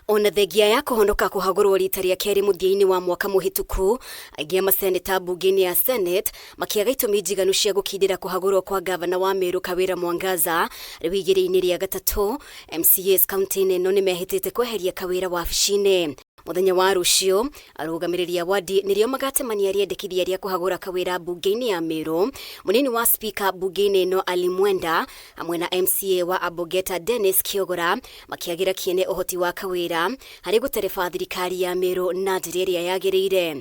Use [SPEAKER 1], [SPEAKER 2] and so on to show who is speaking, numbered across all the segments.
[SPEAKER 1] Ona thengia ya kũhonoka kũhagũrwo rita rĩa kerĩ mũthia-inĩ wa mwaka mũhĩtũku, aingĩ a maseneta mbunge-inĩ ya Senate makĩaga itũmi njiganu cia gũkindĩra kũhagũrwo kwa ngavana wa Meru Kawĩra Mwangaza. Rĩu igĩrĩ-inĩ rĩa gatatũ, MCAs kaunti-inĩ ĩno nĩmehĩtĩte kweheria Kawĩra wabici-inĩ. Mũthenya wa rũciũ, arũgamĩrĩri a wadi nĩrĩo magatemania rĩendekithia rĩa kũhagũra Kawĩra mbunge-inĩ ya Meru. Mũnini wa spika mbunge-inĩ ĩno Ali Mwenda hamwe na MCA wa Abogeta Dennis Kiogora makĩagĩra kĩene ũhoti wa Kawĩra harĩ gũtereba thirikari ya Meru na njĩra ĩrĩa yagĩrĩire.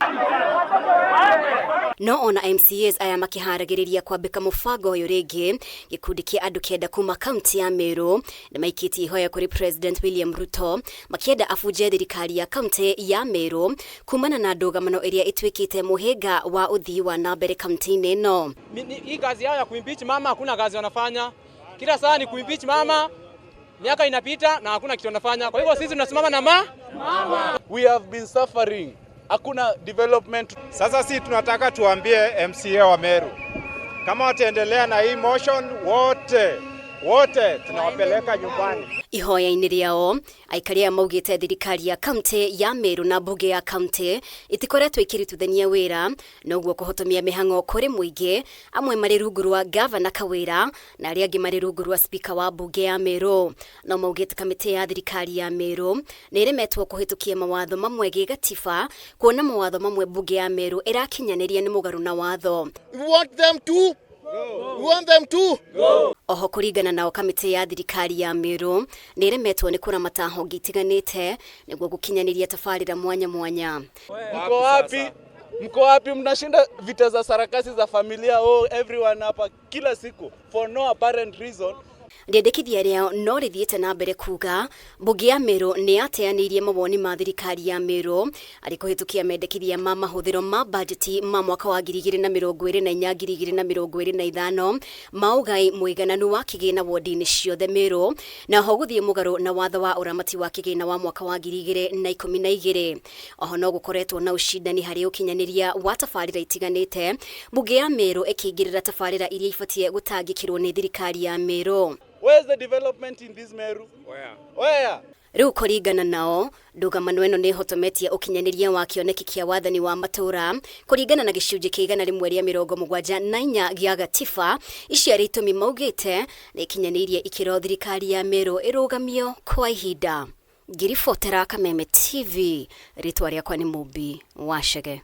[SPEAKER 1] No ona MCAs aya makĩharagĩrĩria kwambĩka mũbango ũyũ rĩngĩ, gĩkundi kĩa andũ kenda kuma kaunti ya Meru nĩmaikĩtie ihoya kũrĩ President William Ruto makĩenda abunje thirikari ya kaunti ya Meru kumana na ndũgamano ĩrĩa ĩtuĩkĩte mũhĩnga wa ũthii wa na mbere kaunti-inĩ ĩno.
[SPEAKER 2] Hii kazi yao ya kuimpeach mama hakuna kazi wanafanya. Kila saa ni kuimpeach mama, miaka inapita na hakuna kitu wanafanya. Kwa hivyo sisi tunasimama na mama.
[SPEAKER 3] We have been suffering. Hakuna development.
[SPEAKER 4] Sasa sisi tunataka tuambie MCA wa Meru kama wataendelea na hii motion, wote wote tunawapeleka nyumbani.
[SPEAKER 1] Ihoya-inĩ rĩao, aikari aya maugĩte thirikari ya kaunti ya Meru na mbunge ya kaunti itikoretwo ikĩrutithania wĩra, noguo kũhotomia mĩhang'o kũrĩ mũingĩ, amwe marĩ rungu rwa gavana Kawĩra na arĩa angĩ marĩ rungu rwa spika wa mbunge ya Meru. No maugĩte kamĩtĩ ya thirikari ya Meru nĩ ĩremetwo kũhĩtũkia mawatho mamwe gĩgatiba, kuona mawatho mamwe mbunge ya Meru ĩrakinyanĩria nĩ mũgarũ na watho.
[SPEAKER 5] We want them to go. We want them to
[SPEAKER 1] go. Oho kũringana nao kamĩtĩ ya thirikari ya Meru nĩ ĩremetwo nĩ kũramata honge itiganĩte nĩguo gũkinyanĩria tabarĩra mwanya mwanya.
[SPEAKER 3] Mko wapi? Mko wapi? Mnashinda vita za sarakasi za familia, oh, everyone hapa kila siku for no apparent reason.
[SPEAKER 1] Rĩendekithia rĩao no rĩthiĩte na mbere kuga mbunge ya Meru nĩ yateanĩirie mawoni ma thirikari ya Meru arĩ kũhĩtũkia mendekithia ma mahũthĩro ma bajeti ma mwaka wa 2024 2025 ma ũgai mũigananu wa kĩgĩna wodi-inĩ ciothe Meru, na ho gũthiĩ mũgarũ na watho wa ũramati wa kĩgĩna wa mwaka wa 2012. Oho no gũkoretwo na ũcindani harĩ ũkinyanĩria wa tabarĩra itiganĩte, mbunge ya Meru ĩkĩingĩrĩra tabarĩra iria ibatiĩ gũtangĩkĩrwo nĩ thirikari ya Meru.
[SPEAKER 3] Where's the development in this Meru? Where? Where?
[SPEAKER 1] Rĩu kũringana nao, ndũgamano ĩno nĩ ĩhotometie ũkinyanĩria wa kĩoneki kĩa wathani wa matũũra kũringana na gĩcunjĩ kĩa 174 gĩa gatiba. Icio arĩ itũmi maugĩte nĩ ikinyanĩirie ikĩro thirikari ya Meru ĩrũgamio kwa ihinda. Ngĩribotera Kameme TV, rĩtwa rĩakwa nĩ Mũmbi wa Chege.